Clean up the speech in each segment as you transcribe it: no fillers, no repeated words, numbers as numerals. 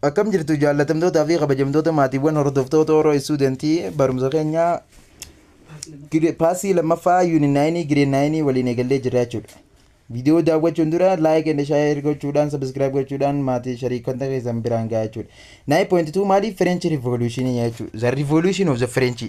Akkam jirtu jaallatamtootaa fi kabajamtoota maatiiwwan hordoftoota Oro Istuudentii? Barumsa keenya paasii lammaffaa unit 9 grade 9 waliin eegallee jirra jechuudha. Viidiyoo daawwachuun dura like and share gochuudhaan, subscribe gochuudhaan maatii shariikota keessan biraan gahaa jechuudha. 9.2 maali? French Revolution jechuudha. The Revolution of the French.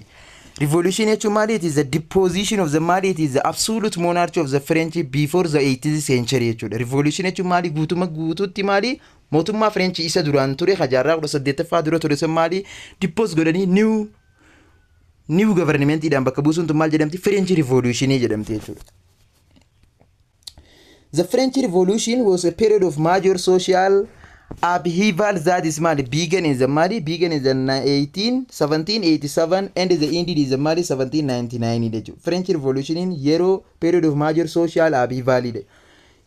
Revolution jechuun maali? It is the deposition of the maali? It is the absolute monarchy of the French before the 18th century jechuudha. Revolution jechuun maali? Guutuma guutuutti maali? Mootummaa French isa duraan ture, jaarraa 18ffaa dura ture sun maali? Depose godhanii new governmentiidhaan bakka buusuun tun maal jedhamti? French Revolution jedhamti jechuudha. The French Revolution was a period of major social upheaval that is maali began in the maali began in the 18 1787 and the ended in the maali 1799 jechuudha. French Revolution yeroo period of major social upheaval dha.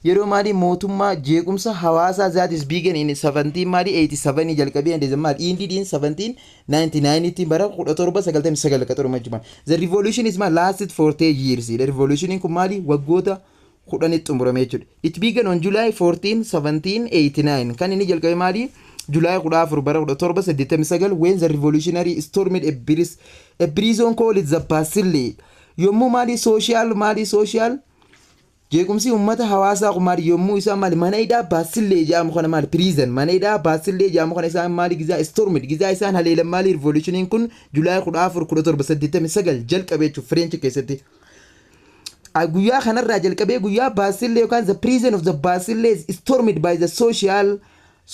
Yeroo maali mootummaa jeequmsa hawaasaa that is began in 17 maali 87 jalqabee and the maali ended in 1799 tti, bara 1799 qaxaruma jechuudha. The revolution is maali lasted for 10 years. The revolution kun maali waggoota 10tti xumurame jechuudha. It began on July 14, 1789. Kan inni jalqabe maali? July 14 bara 1789, when the revolutionary stormed a prison called the Bastille. Yommuu maali social maali social jeequmsi uummata hawaasaa kun maali yommuu isaan maali mana hidhaa Bastille jedhamu kana, maali prison mana hidhaa Bastille jedhamu kana isaan maali gizaa stormed, gizaa isaan haleelan, maali revolutioniin kun July 14 1789 jalqabe jechuudha French keessatti. Guyyaa kanarraa jalqabee, guyyaa Bastille yookaan the prison of the Bastille is stormed by the social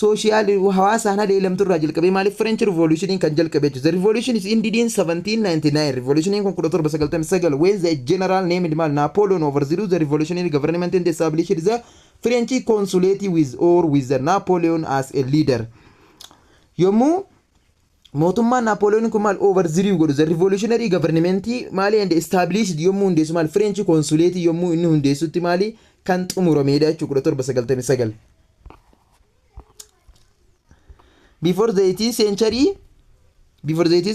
hawaasaan haleelamturraa jalqabee maaliif French Revolution kan jalqabe jechuudha. The revolution is ended in 1799. Revolution kun 1799 when the general named maal Napoleon overthrew the revolutionary government and established the French consulate with or with the Napoleon as a leader. Yommuu mootummaan Napoleon kun maal overthrow godhu the revolutionary government maali and established yommuu hundeessu, maal French consulate yommuu inni hundeessutti maali kan xumuramedha jechuudha 1799. Before the 18th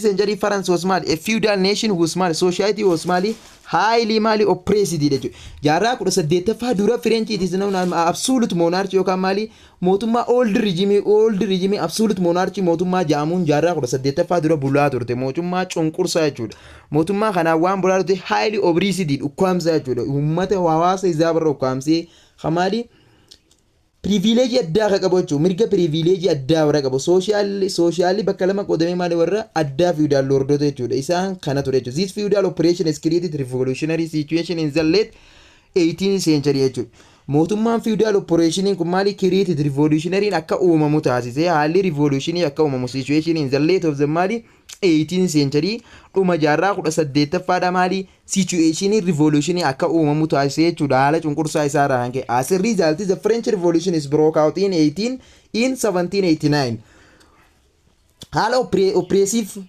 century, France was maali a feudal nation whose maali society was maali highly maali oppressed jechuudha. Jaarraa 18ffaa dura French, it is known as absolute monarchy yookaan maali mootummaa old regime absolute monarchy mootummaa jedhamuun jaarraa 18ffaa dura bulaa turte, mootummaa cunqursaa jechuudha. Mootummaa kanaan waan bulaa turte highly oppressed, ukkaamsaa jechuudha. Uummata hawaasa isaa barra ukkaamsee maali privilege addaa akka qabu jechuudha. Mirga privilege addaa warra qabu. Socially bakka lama qoodamee maali warra addaa feudal lordota jechuudha. Isaan kana ture jechuudha. This feudal oppression has created revolutionary situation in the late 18th century jechuudha. Mootummaan feudal oppression kun maali created revolutionary akka uumamu taasisee, haalli revolutionii akka uumamu situation in the late of the maali 18th century, dhuma jaarraa 18ffaadha, maali situation revolutionii akka uumamu taasisee jechuudha, haala cunqursaa isaa irraa kan ka'e. As a result, the French Revolution is broke out in 18 in 1789. Haala oppressive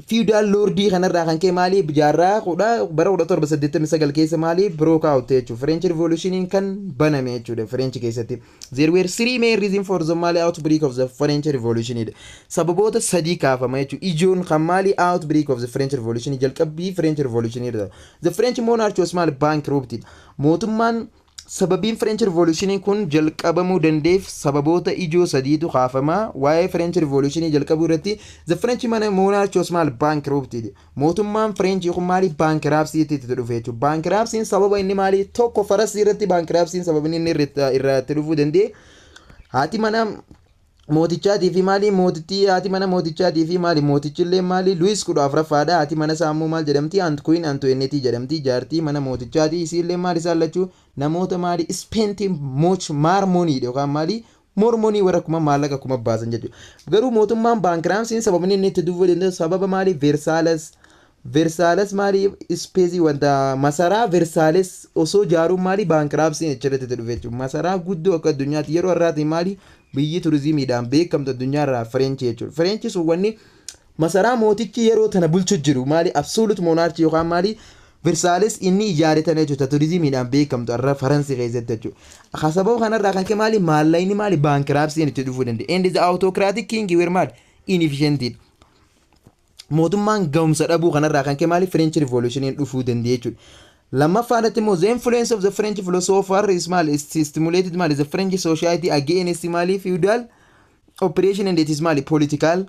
feudal lordii kanarraa kan ka'e maali jaarraa kudha bara 1789 keessa maali broke out jechuudha. French Revolutioniin kan baname jechuudha French keessatti. There were three main reasons for the maali outbreak of the French Revolution. Sababoota sadii kaafama jechuudha. Ijoon kan maali outbreak of the French Revolution, jalqabbii French Revolution. The French monarchy was maali bankrupted. Mootummaan sababiin French Revolution kun jalqabamuu danda'eef sababoota ijoo sadiitu kaafama. Waa'ee French Revolution jalqabuu irratti the French monarchy was maal bankrupted. Mootummaan French kun maali bankruptcy itti dhufe jechuudha. Bankruptcy sababa inni maali tokko farasii irratti bankruptcy sababni inni irratti dhufuu danda'e haati mana mootichaatii fi maali mootittii, haati mana mootichaatii fi maali mootichillee maali Louis 14ffaadha. Haati mana isaa immoo maal jedhamti? Queen Antoinette jedhamti, jaartii mana mootichaati. Isiillee maali isaan lachuu namoota maali spending much more money yookaan maali more money warra kuma maallaqa kuma baasan jechuudha. Garuu mootummaan bankruptcyn sababni inni itti dhufuu danda'u sababa maali Versailles maali ispeesii wanta masaraa Versailles osoo jaaruun maali bankruptcyn achirratti dhufe jechuudha. Masaraa guddoo akka addunyaatti yeroo har'aati maali biyyi turizimiidhaan beekamtu addunyaarraa French jechuudha. French sun wanni masaraa mootichi yeroo tana bulchu jiru maali absolute monarchy yookaan maali Versailles inni ijaare tana jechuudha, turizimiidhaan beekamtu har'a Faransi keessatti jechuudha. Sababa kanarraa kan ka'e maali maallaqni maali bankruptcyn itti dhufuu danda'e. And the autocratic king were maali inefficient. Mootummaan ga'umsa dhabuu kanarraa kan ka'e maali French Revolutioniin dhufuu danda'e jechuudha. Lammaffaa irratti immoo the influence of the French philosopher is maali stimulated maali the French society against maali feudal Operation and it is maali political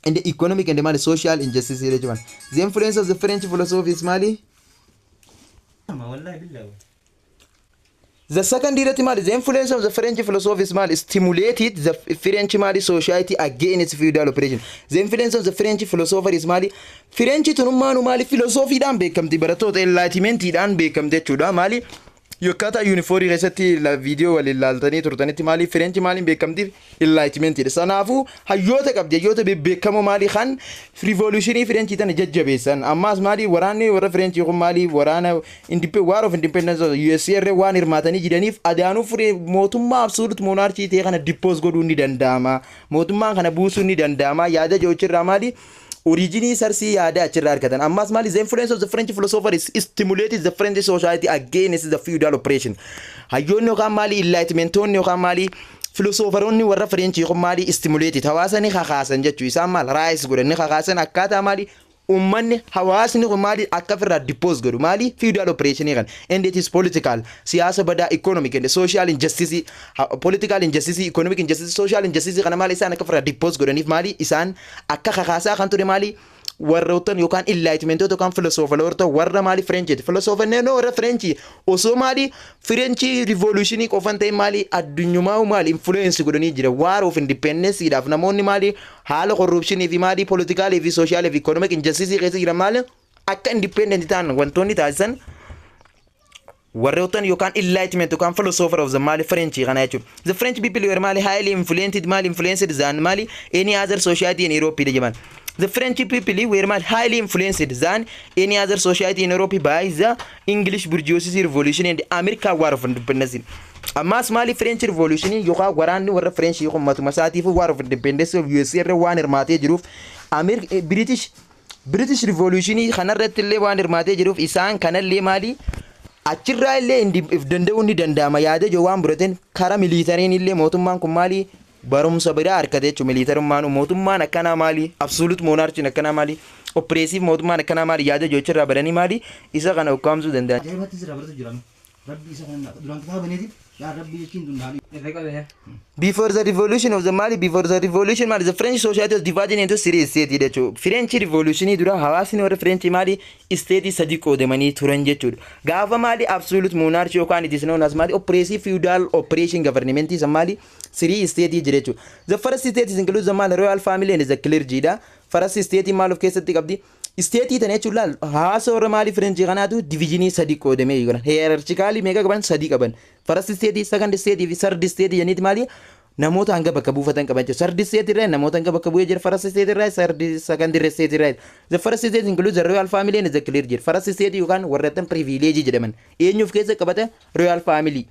and economic and maali social injustice jechuudha. The influence of the French philosophy is maali. Wallahi billahi. The second irratti maali? The influence of the French philosophy is maali stimulated the French maali society against feudal oppression. The influence of the French philosopher is maali French tunummaanu maali philosophiidhaan beekamti, barattoota, enlightenmentiidhaan beekamti jechuudha. Maali yokkaataa unit 4 keessatti viidiyoo waliin laaltanii turtanitti maali French maaliin beekamti? Enlightenmentiidha. Sanaafuu hayyoota qabdi, hayyoota bebbeekamoo maali kan revolutionii French tana jajjabeessan. Ammaas maali waraanni warra French kun maali waraana war of independence USA irra waan hirmaatanii jiraniif adaanuu furee mootummaa absolute monarchy ta'e kana depose godhuun ni danda'ama. Mootummaan kana buusuun ni danda'ama. Yaada jechirraa maali originii sarsii yaada achirraa argatan. Ammas maali the influence of the French philosopher is stimulated the French society against the feudal oppression. Hayyoonni yookaan maali enlightenmentoonni yookaan maali philosopheroonni warra French kun maali stimulated hawaasa ni kakaasan jechuu. Isaan maal raise godhan? Ni kakaasan akkaataa maali ummanni, hawaasni kun maali akka ofirraa depose godhu maali feudal oppression kan and it is political, siyaasa badaa, economic and social injustice, political injustice, economic injustice, social injustice kana maali isaan akka ofirraa depose godhaniif maali isaan akka kakaasaa kan ture maali warroottan yookaan enlightenmentoota yookaan philosopheroota warra maali Frenchiti. Philosopher warra French osoo maali French revolutionii qofan ta'e maali addunyumaa maali influence godhanii jira. War of independenceedhaaf namoonni maali haala corruptionii fi maali political fi social fi economic injustice keessa jiran maali akka independent ta'an wantoonni taasisan warroottan yookaan enlightenment yookaan philosopher of the maali French kana jechuudha. The French people were maali highly influenced, maali influenced than maali any other society in Europe jedhaman. The French people were maali highly influenced than any other society in Europe by the English bourgeoisie revolution and American War of Independence. Ammas maali French revolution yookaan waraanni warra French yookaan matuma isaatiif War of Independence of USA irra waan hirmaatee jiruuf, British revolution kanarratti illee waan hirmaatee jiruuf, isaan kanallee maali achirraa illee if danda'uun ni danda'ama yaada jiru waan burateen karaa militaryn illee mootummaan kun maali barumsa biraa argate jechuudha. Militarummaan mootummaan akkanaa maali absolute monarchyn akkanaa maali oppressive mootummaan akkanaa maali yaada jiru achirraa baranii maali isa kana ukkaamsuu danda'an. Ajaa'ibatti sirraa baratu jira. Rabbi isa kana duraan kitaaba baneeti yaa Rabbi jechiin tun haadhi. Before the revolution of the Mali, before the revolution Mali, the French society was divided into three states jechuudha. French revolution dura hawaasni warra French maali state sadi qoodamanii turan jechuudha. Gaafa maali absolute monarchy yookaan it is known as maali oppressive feudal operation government isa maali three state jira jechuudha. The first state is includes the maali royal family and the clergy dha. First state maal of keessatti qabdi? State tana jechuun laal hawaasa warra maali French kanaatu divisionii sadi qoodamee jira. Hierarchically meeqa qaban? Sadi qaban. First state, second state fi third state jenniti maali namoota hanga bakka buufatan qaban jechuudha. Third state irraa namoota hanga bakka bu'ee jira. First state irraa, third, second state irraa. The first state includes the royal family and the clergy. First state yookaan warra privilege jedhaman. Eenyuuf keessa qabata? Royal family.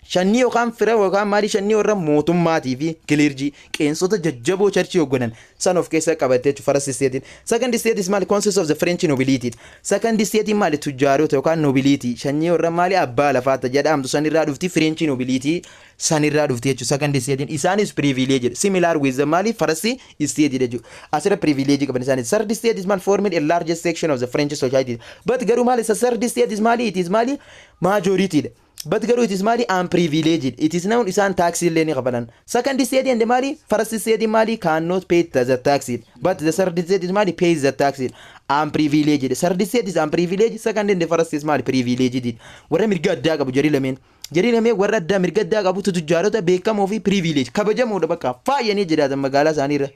Shannii yookaan fira yookaan maali shannii warra mootummaatii fi clergy, qeensota jajjaboo churchii hoogganan san of keessa qabate jechuudha first state. Second state is maali consists of the French nobility. Second state maali tujjaarota yookaan nobility, shanyii warra maali abbaa lafaata jedhamtu sanirraa dhufti, French nobility sanirraa dhufti jechuudha second state. Isaanis privilege similar with the maali first state jechuudha. Asirra privilege qaban isaanis. Third state is maali forming a largest section of the French society. But garuu maali isa third state is maali it is maali majority dha. But garuu it is maali unprivileged. It is known isaan tax illee ni qabalan. Second state and maali first state maali cannot pay the tax. But the third state is maali pays the tax. Unprivileged. Third state is unprivileged. Second and the first is maali privileged. Warra mirga addaa qabu jarii lameen. Jarii lameen warra addaa mirga addaa qabu tujjaarota beekamoo fi privilege kabajamoodha, bakka faayanii jiraatan magaalaa isaaniirra.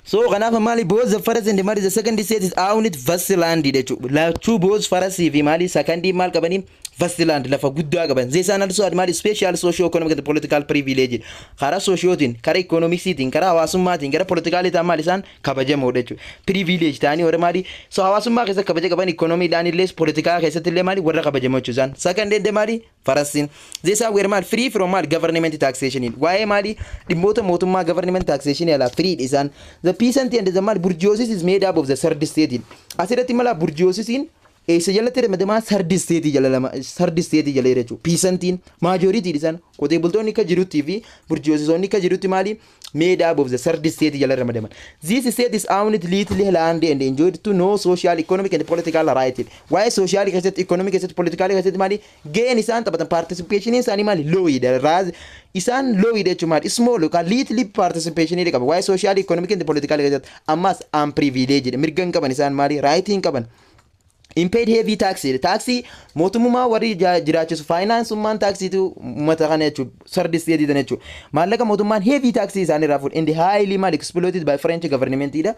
So kanaaf maali both the first and maali the second state is owned vast land jechuudha. Lachuu both first fi maali second maal qabanii? Vast land, lafa guddaa qaban. Isaan also maali special socio economic and political privilege. Karaa sociotiin, karaa economicsiitiin, karaa hawaasummaatiin, karaa politicaliitiin maali isaan kabajamoodha jechuudha. Privilege ta'anii warra maali so hawaasummaa keessa kabaja qaban, economiidhaan illee politikaa keessatti illee maali warra kabajamoo jechuudha isaan. Second and maali firstiin. These were maali free from maali government taxation. Waa'ee maali dhimmoota mootummaa government taxation alaa free isaan. The peasant and the maali bourgeoisie is made up of the third state. Asirratti mala bourgeoisien eessa jalatti ramadamaa? Third state jala lama, third state jala jechuudha. Peasantiin majority isaan qotee bultoonni akka jirutti fi bourgeoisisoonni akka jirutti maali Made up of the third estate jala ramadaman. This estate is owned little land and enjoyed to no social, economic and political right. Waa'ee social keessatti, economic keessatti, political keessatti maali gaheen isaan taphatan, participation isaanii maali lowidha. Raaz isaan lowidha jechuun maali small yookaan little participation qaba. Waa'ee social, economic and political keessatti ammas unprivileged, mirga hin qaban isaan, maali right hin qaban. And paid heavy tax, taaksii mootummaa warri jiraachisu faayinaansummaan taaksiitu uummata kana jechuudha, third estate tana jechuudha. Maallaqa mootummaan heavy tax isaan irraa fuudhe and highly maali exploited by French government dha.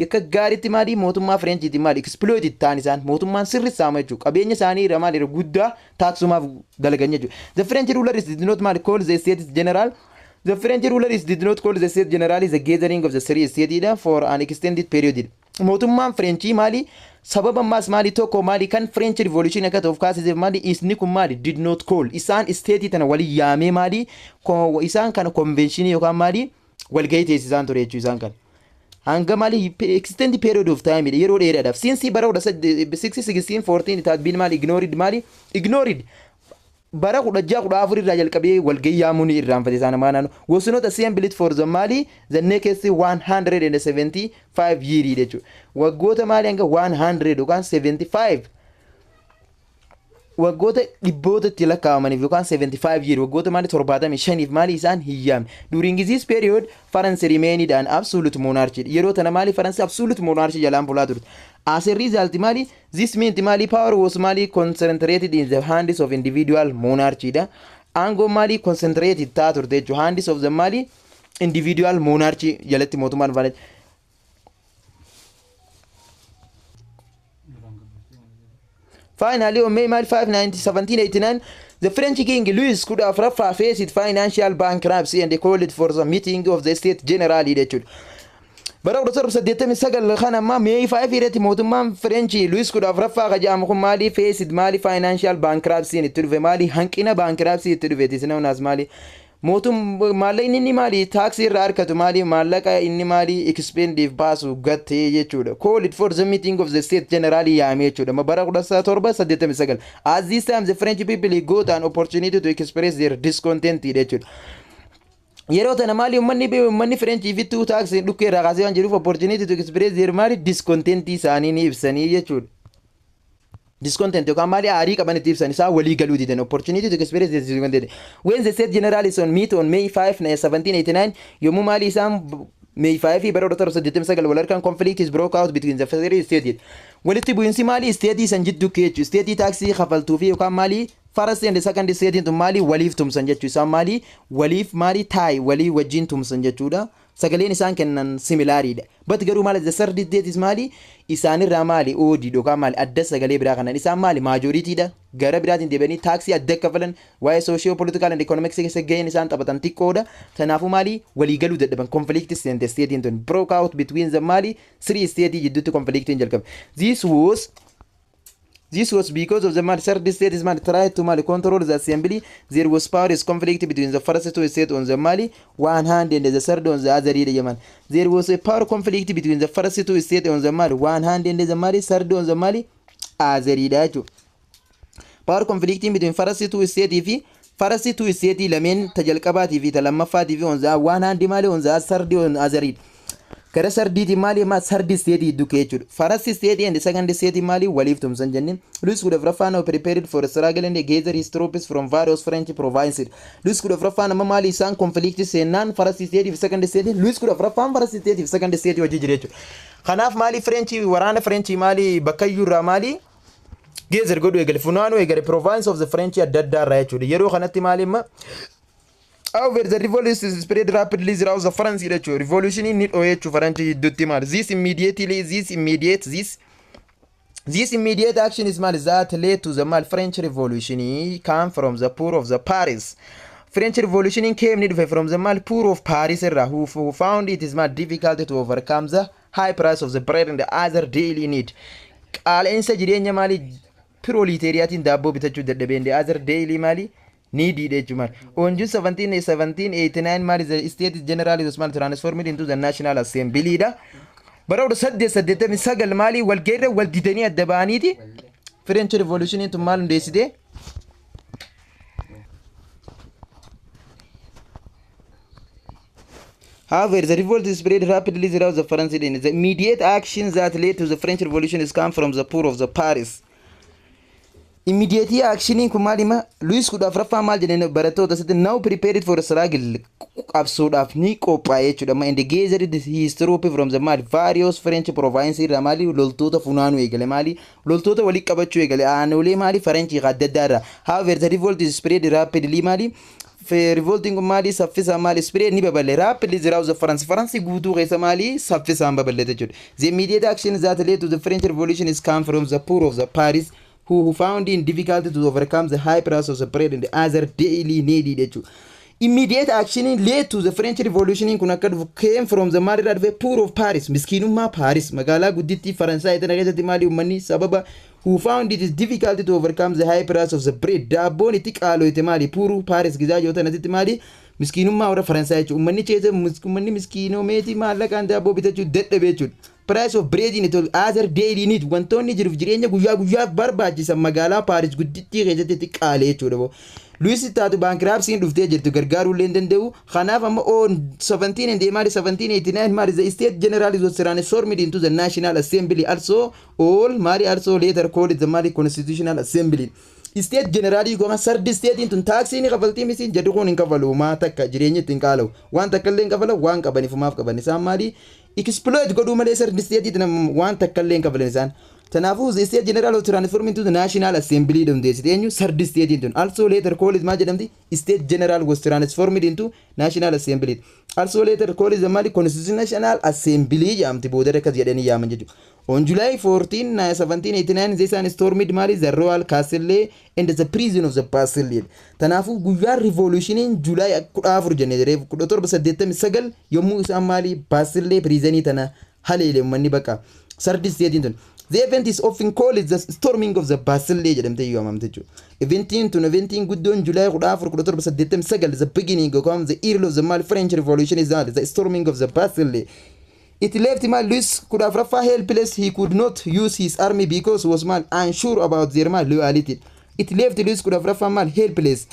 Akka gaariitti maali mootummaa Frenchiitiin maali exploited ta'an isaan, mootummaan sirri saama jechuudha. Qabeenya isaanii irra maali irra guddaa taaksumaaf dalagan jechuudha. The French rulers did not maali call the States General. The French rulers did not call the State General the gathering of the three states for an extended period. Mootummaan Frenchii maali sababa ammaas maali tokko maali kan French Revolution akka ta'uuf kaasiseef maali isni kun maali did not call isaan state tana walii yaamee maali isaan kana convention yookaan maali walgahii teessisaan ture jechuu isaan kana. Hanga maali extended period of time, yeroo dheeraadhaaf, since bara 16 14 it had been maali ignored, maali ignored. Bara 1614 irraa jalqabee walgahii yaamuun irraanfate isaan ammaa naannoo was not assembled for the maali the next 175 year jechuudha. Waggoota maali hanga 100 yookaan 75, waggoota dhibboota itti lakkaa'amaniif yookaan 75 year, waggoota maali 75f maali isaan hin yaamne. During this period France remained an absolute monarchy. Yeroo tana maali France absolute monarchy jalaan bulaa turte. As a result maali this meant maali power was maali concentrated in the hands of individual monarchy dha. Aangoo maali concentrated taa turte jechuudha. Hands of the maali individual monarchy jalatti mootummaan faana. Finally, on May 5, 1789, the French King Louis 14ffaa faced financial bankruptcy and called for the meeting of the State General jechuudha. Bara 1789 kana ammaa May 5 irratti mootummaan French Louis 14ffaa ka jedhamu kun maali faced maali financial bankruptcy itti dhufe, maali hanqina bankruptcy itti dhufe tisnawnaas maali mootum maallaqni inni maali taaksii irraa argatu maali maallaqa inni maali expendiif baasu gattee jechuudha. Call it for the meeting of the State General yaamee jechuudha. Bara 1789. At this time the French people got an opportunity to express their discontent jechuudha. Yeroo tana maali uummanni French fittuu taaksii dhukkee irraa kaasee waan jiruuf opportunity to express their maali discontent isaanii ni ibsanii jechuudha. Discontent yookaan maali aarii qaban itti ibsan isaa walii galuu didan, opportunity to express their discontent. When the State General is on meet on May 5, 1789, yommuu maali isaan May 5 bara 1789 wal harkaan, conflict is broke out between the three states. Walitti bu'iinsi maali state san jidduu jechuudha. State taaksii kafaltuu fi yookaan maali first and second state tun maali waliif tumsan jechuudha. Isaan maali waliif maali taay walii wajjin tumsan jechuudha. Sagaleen isaan kennan similariidha. But garuu maali the third state is maali isaanirraa maali oodii yookaan maali adda sagalee biraa kanan isaan maali majoritydha. Gara biraatiin deebi'anii taaksii adda kafalan, waa'ee socio political and economics keessa gaheen isaan taphatan xiqqoodha. Kanaafuu maali walii galuu dadhaban, conflict seente state tun broke out between the maali three state jidduutti conflictiin jalqabe. This was because of the mal third state is mal tried to mal control the assembly. There was power is conflict between the first two states on the mali one hand and the third on the other hand. There was a power conflict between the first two states on the mali one hand and the mali third on the mali other jechuudha. Power conflict between first two state fi first two state lameen ta jalqabaatii fi ta lammaffaatii fi on the one hand maali on the third on other. Gara thirdiiti maali ma third state jidduu kee jechuudha. First state and second state maali waliif tumsan jenneen. Louis 14ffaan now prepared for struggle and gather his troops from various French provinces. Louis 14ffaan amma maali isaan conflict seenaan first state fi second state, Louis 14ffaan first state fi second state wajji jira jechuudha. Kanaaf maali French waraana French maali bakka iyyuu maali gather godhu eegale, funaanuu eegale province of the French adda addaa irraa jechuudha. Yeroo kanatti maali amma. However, the revolution spread rapidly throughout the France jechuudha. Revolution ni dho'ee jechuudha French gidduutti maali. This immediately, this immediate, this This immediate action is mal that led to the mal French Revolution come from the poor of the Paris. French Revolution came ni dhufe from the mal poor of Paris irraa who found it is mal difficult to overcome the high price of the bread and the other daily need. Qaala'insa jireenya maali proletariatiin daabboo bitachuu dadhabeen the other daily maali need jechuudha maali. On June 17, 1789 maali the State General was maali transformed into the National Assembly dha. Bara 1889 maali walgeerra wal didanii adda ba'aniiti French Revolution tun maal hundeessite? However, the revolt spread rapidly throughout the French and the immediate actions that led to the French Revolution is come from the poor of the Paris. Immediate actioniin kun maal hima? Louis 14ffaa maal jedheen barattoota asitti? Now prepared for struggle, qabsoodhaaf ni qophaa'e jechuudha. Amma and gathered his troop from the maali various French province irraa maali loltoota funaanuu eegale, maali loltoota walitti qabachuu eegale aanolee maali French adda addaa irraa. However, the revolt is spread rapidly, maali revoltiin kun maali saffisaan maali spread ni babal'e rapidly throughout the France, France guutuu keessa maali saffisaan babal'ate jechuudha. The immediate action that led to the French Revolution is come from the poor of the Paris who found it difficult to overcome the high price of the bread and the other daily needed jechuudha. Immediate action led to the French Revolution kun akka dhufu came from the maal irraa dhufe? Poor of Paris, miskiinummaa Paris magaalaa guddittii Faransaay tana keessatti maali uummanni sababa who found it is difficult to overcome the high price of the bread, daabboon itti qaaloyte maali poor Paris gizaa yoo tanatti maali miskiinummaa warra Faransaay jechuudha. Uummanni keessa uummanni miskiinomeeti maallaqaan daabboo bitachuu dadhabe jechuudha. Price of bread in it other daily need, wantoonni jiruuf jireenya guyyaa guyyaaf barbaachisan magaalaa Paris guddittii keessatti itti qaalee jechuudha. Louis taatu bankruptcyn dhuftee jirtu, gargaaruu illee hin danda'u. Kanaaf amma on 17 and maali 1789 maali the State General was transformed into the National Assembly, also all maali also later called the maali Constitutional Assembly. State General yookaan Third State tun taaksii ni kafaltii misiin jedhu kun hin kafalu, maa takka jireenya ittiin qaalawu waan takka illee hin kafalan, waan qabaniif maaf qaban isaan maali exploit godhuu malee Third State waan takka illee hin kafalan isaan. Kanaafuu the State General was transformed into the National Assembly hundeessite eenyu? Third State tun. Also later called maal jedhamti? State General was transformed into National Assembly. Also later called the maali Constitutional Assembly jedhamti, booda akkas jedhanii yaaman jechuudha. On July 14, 1789, they san stormed maali the Royal Castle and the prison of the Bastille. Kanaafuu guyyaan revolutioniin July 14 jennee jiree 1789 yommuu isaan maali Bastille prisonii tana haleele uummanni bakka Third State tun. The event is often called the storming of the Bastille jedhamtee waamamte jechuudha. Eventiin tun, eventiin guddoon July 14 1789, the beginning of the era of the maali French Revolution is that the storming of the Bastille. It left maal Louis 14ffaa helpless. He could not use his army because was maal unsure about their maal loyalty. It left Louis 14ffaa maal helpless.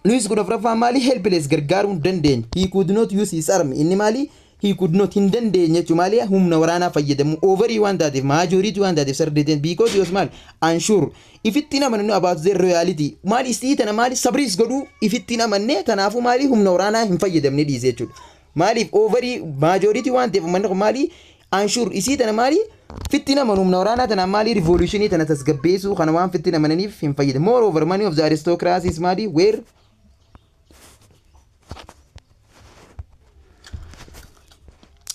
Louis 14ffaa maali helpless, gargaaruu hin dandeenye. He could not use his army. Inni maali he could not hin dandeenye jechuun maali humna waraanaa fayyadamu overii waan taateef, majority waan taateef sardeeteen, because he was maal unsure ifitti hin amannu about their loyalty, maali isii tana maali sabriis godhuu ifitti hin amanne, kanaafuu maali humna waraanaa hin fayyadamne dhiise jechuudha. Maaliif? Overii majority waan ta'eef uummanni kun maali unsure isii tana maali fitti namanu humna waraanaa tana maali revolutionii tana tasgabbeessuu kana waan fitti namananiif hin fayyadamu. Moreover, many of the aristocracies maali were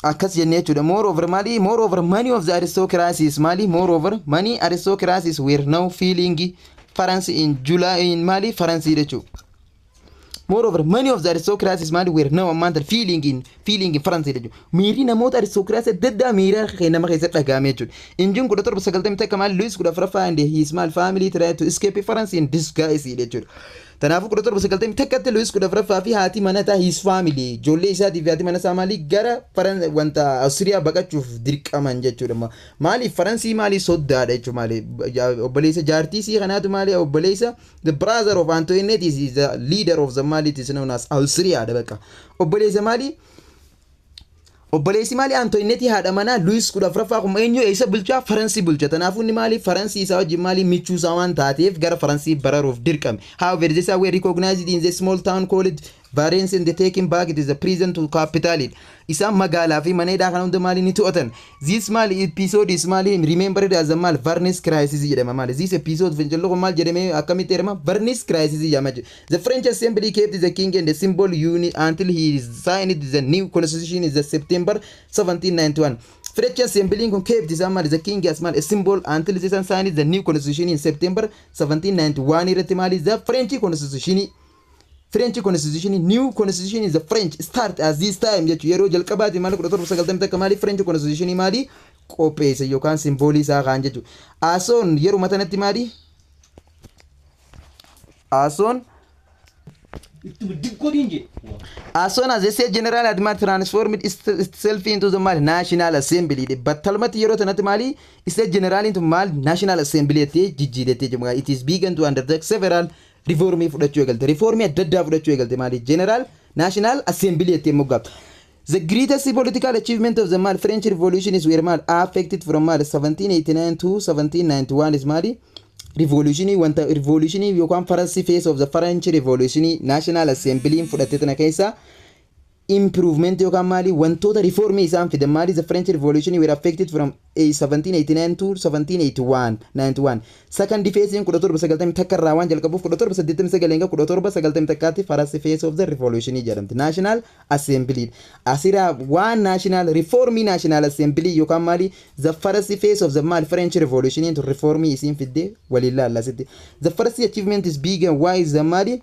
akkas jennee jechuudha. Moreover maali moreover many of the aristocracies maali moreover many aristocracies were now feeling France in July in maali France jechuudha. Moreover, many of the aristocracies maali were now ammaan feeling in France jechuudha. Miirri namoota aristocracy adda addaa miira nama keessatti dhagahame jechuudha. In June 1791 maali Louis 14ffaa and his maal family tried to escape France in disguise jechuudha. Kanaafuu 1791tti Louis 14ffaa fi haati mana his family, ijoollee isaatii fi haati mana isaa maali gara wanta Awustiriyaa baqachuuf dirqaman jechuudha. Maaliif? Faransii maali soddaadha jechuudha, maali obboleessa jaartii sii kanaatu maali obboleessa the brother of Antoinette is the leader of the maali it is known as Awustiriyaadha bakka. Obboleessa maali obboleessi maali Antoinette haadha manaa Louis 14ffaa kun eenyu eessa bulchaa? Faransii bulcha. Kanaafuu inni maali Faransii isaa wajjin maali michuu isaa waan taateef gara Faransii bararuuf dirqame. However, this were recognized in the small town called Varennes and taken back it is a prison to capital. Isaan magaalaa fi mana hidhaa kana hunda maali ni to'atan. This maali episode is maali remembered as a maali Varennes crisis jedhama maali. This episode fincilli kun maal jedhamee akkamitti jedhama? Varennes crisis jedhama. The French Assembly kept the king and the symbol unit until he signed the new constitution in the September 1791. French Assembly kun kept isaan maali the king as maali a symbol until they signed the new constitution in September 1791 irratti maali the French constitution, French constitution, new constitution is the French start as this time jechuun yeroo jalqabaati maali 1790 maali French constitution maali qopheesse yookaan symbolii isaa kaan jechuudha. Asoon yeruma tanatti maali Asoon Ittuma diqqootiin jee. As soon as the State General had maal transformed itself into the maal National Assembly. Battalumatti yeroo tanatti maali State General into maal National Assembly jettee jijjiirettee jiru. It is began to undertake several reformii fudhachuu eegalte. Reformii adda addaa fudhachuu eegalte maali General National Assembly jettee moggaafte. The greatest political achievement of the maal French Revolution is where maal affected from maal 1789 to 1791 is maali revolutionii, wanta revolutionii yookaan first phase of the French Revolution, National Assembly fudhatte tana keessa improvement yookaan maali wantoota reformii isaan fidan maali. The French Revolution were affected from 1789 to 1781 91. Second phase 1791 irraa waan jalqabuuf 1789 hanga 1791tti first phase of the revolution jedhamti. National Assembly asirraa waan national reformii, National Assembly yookaan maali the first phase of the maal French Revolution to reformii isiin fidde waliin laallasitti. The first achievement is big and why is the maali.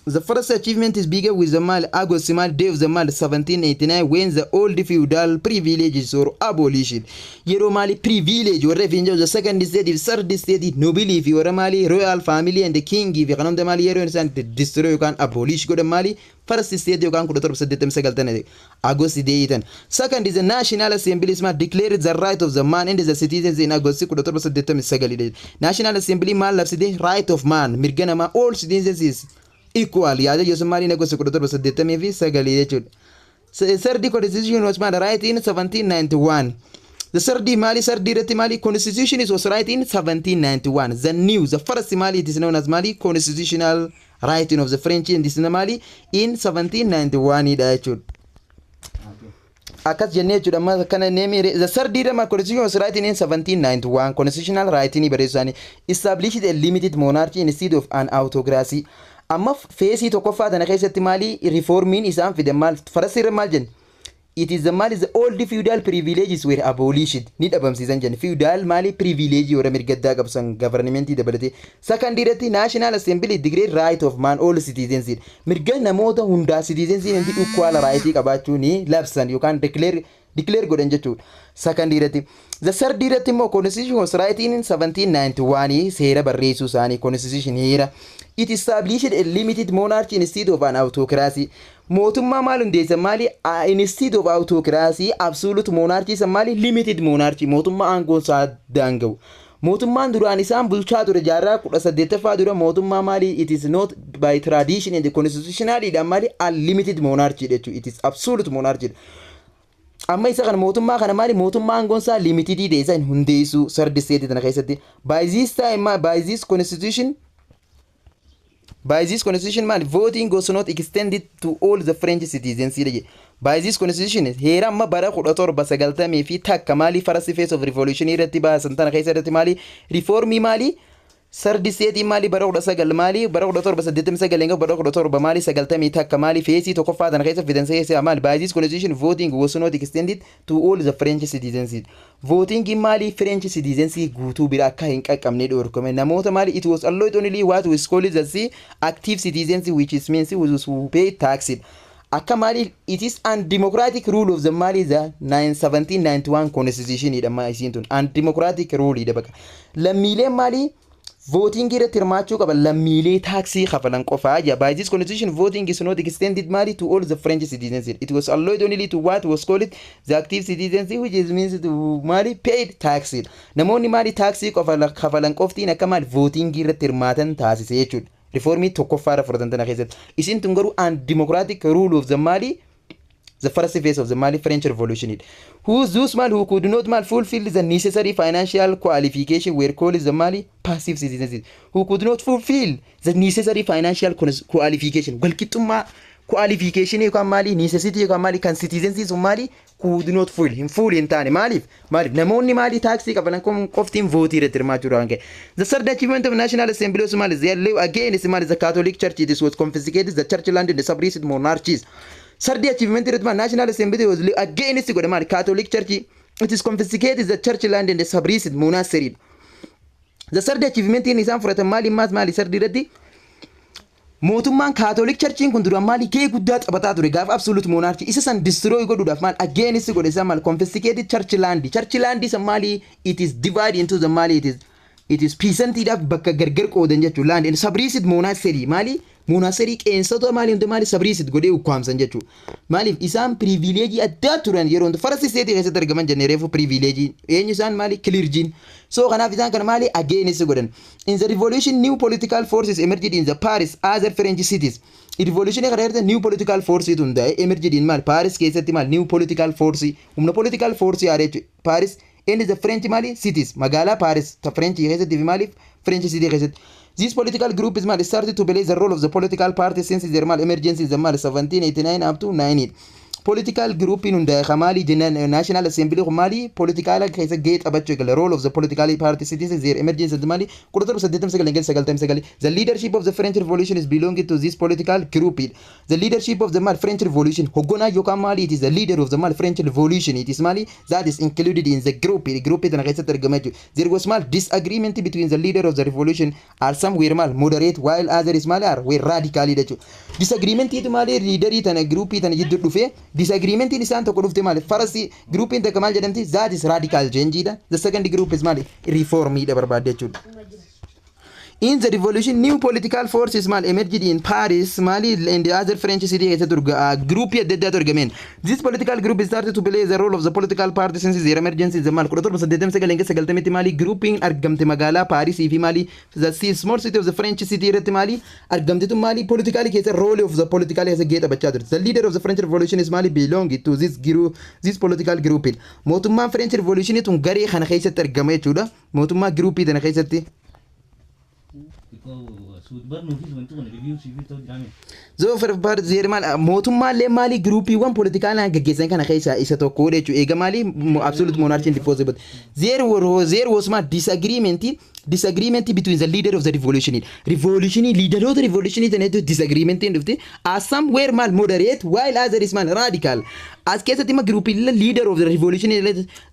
The first achievement is bigger with the mal August mal day of the mal 1789, when the old feudal privileges were abolished. Yeroo maali privilege warra fi the second state, third state, nobility fi warra maali royal family and the king fi kan hunda maali yeroo isaan destroy yookaan abolish godhan maali first state yookaan 1789 tana August day tan. Second is the National Assembly is declared the right of the man and the citizens in August 1789. National Assembly maal labsite? Right of man, mirga namaa, all citizens is equal yaada jechuun maali August 1789 jechuudha. Third constitution was maal right in 1791. The third maali, third irratti maali constitution is was right in 1791. The new, the first maali, it is known as maali constitutional writing of the French, and this is maali in 1791 dha jechuudha. Akkas jennee jechuudha. Amma kana name the third irra constitution was writing in 1791. Constitutional writing barreessuu isaanii established a limited monarchy instead of an autocracy. Amma phaseii tokkoffaa tana keessatti maali reformiin isaan fide maal? First irra maal jenne? It is the maali the old feudal privileges were abolished, ni dhabamsiisan jenne, feudal maali privilege warra mirgaddaa qabsan governmentii dabalatee. Second irratti National Assembly declared right of man, all citizens, mirga namoota hundaa, citizens hundi equal right qabaachuu ni labsan yookaan declare godhan jechuudha. Second irratti. The third irratti immoo constitution was writing in 1791, seera barreessuu isaanii, constitution heera. It established a limited monarchy instead of an autocracy. Mootummaa maal hundeessan? Maali instead of autocracy, absolute monarchy san maali limited monarchy, mootummaa aangoon isaa daanga'u. Mootummaan duraan isaan bulchaa ture jaarraa 18ffaa dura mootummaa maali it is not by tradition and constitutionally dha maali unlimited monarchy jechuudha. It is absolute monarchy. Amma isa kana mootummaa kana maali mootummaa aangoon isaa limited ta'e isa hundeessuu third state tana keessatti. By this time, by this constitution maali voting was not extended to all the French citizens jedhe. By this constitution, heera amma bara 1791 maali first phase of revolution irratti baasan tana keessa irratti maali reformii maali third state maali bara 19 maali bara 1789 hanga bara 17 maali 91 maali phaseii tokkoffaa tana keessa fidan keessa maali by this constitution voting was not extended to all the French citizens. Voting maali French citizens guutuu bira akka hin qaqqabne dhorkame. Namoota maali it was allowed only what was called the active citizens, which is means who pay tax. Akka maali it is undemocratic rule of the maali the 1791 constitution dha. Ma isiin tun undemocratic rule dha. Bakka lammiileen maali voting irratti hirmaachuu qaban lammiilee taaksii kafalan qofaa jaa. By this constitution voting is not extended maali to all the French citizens. It was allowed only to what was called the active citizens, which is means to maali paid tax. Namoonni maali taaksii kafalan qoftiin akka maali voting irratti hirmaatan taasise jechuudha. Reformii tokkoffaa irra fudhatan tana keessatti isin tun garuu undemocratic rule of the maali the first phase of the Mali French Revolution. Who those mal who could not mal fulfill the necessary financial qualification were called the Mali passive citizens. Who could not fulfill the necessary financial qualification. Walqixxummaa qualification yookaan maali necessity yookaan maali kan citizens sun maali could not full hin full hin taane. Maaliif namoonni maali taaksii qaban kun qoftiin voteii irratti hirmaachuu danda'an. The third achievement of National Assembly was maali they allow again is maali the Catholic Church. It was confiscated the church land and the suppressed monarchies. Third achievement irratti maali National Assembly was against godhe maali Catholic Church. It is confiscated the church land and the suppressed monastery. The third achievement isaan fudhatan maali maas maali third irratti mootummaan Catholic Churchiin kun duraan maali gahee guddaa taphataa ture gaafa absolute monarchy. Isa san destroy godhuudhaaf maal against godhe isa maal confiscated church land. Church land isa maali it is divided into the maali it is peasantidhaaf bakka gargar qoodan jechuudha. Land and suppressed monastery maali Monastery qeensota maali hundi maali suppressed godhee ukkaamsan jechuudha. Maaliif isaan privilege addaa turan yeroo hundi first state keessatti argaman jennee reefu privilege eenyu isaan maali clergyn. So kanaaf isaan kana maali against godhan. In the revolution, new political forces emerged in the Paris, other French cities. Revolution kana irratti new political force hundaa'e emerged in maal Paris keessatti maal new political force humna political force yaada jechuudha. Paris and the French maali cities, magaalaa Paris ta French keessatti fi maaliif French city keessatti. This political group is maal started to play the role of the political party since their maal emergence in the maal 1789 up to 90. Political group hundaa'e kamaali jennaan National Assembly kun maali political keessa gahee taphachuu eegale. Role of the political party cities their emergence maali 1789 99. The leadership of the French Revolution is belonging to this political group. The leadership of the maal French Revolution hogganaa yookaan maali it is the leader of the maal French Revolution, it is maali that is included in the group, group tana keessatti argama jechuudha. There was maal disagreement between the leader of the revolution are some were maal moderate while others maal are were radical jechuudha. Disagreement itu maali leaderii tana groupii tana jidduu dhufee disagreementiin isaan tokko dhufte maali first groupiin takka maal jedhamti, that is radical change dha. The second group is maali reformidha barbaadde jechuudha. In the revolution, new political forces maal emerged in Paris, Mali and the other French city keessatti groupii adda addaatu argameen. This political group started to play the role of the political party since their emergence in the maal 1789 90tti maali groupiin argamte magaalaa Paarisii fi maali the small city of the French city irratti maali argamte tun maali political keessa role of the political keessa gahee taphachaa turte. The leader of the French Revolution is maali belong to this group, this political group. Mootummaan French Revolution tun garee kana keessatti argama jechuudha. Mootummaa groupii tana keessatti. Xiqqoo suut barnuufis wanti kun review siif ta'u jiraame. Zoofer zeer maal mootummaallee maali groupiiwwan politikaalaan gaggeessan kana keessaa isa tokko jechuudha. Eega maali absolute monarchy impossible. There was maal disagreement between the leader of the revolution. Revolution leaderoota revolution tana jechuun disagreement dhufte as some were maal moderate while others maal radical. As keessatti immoo groupii leader of the revolution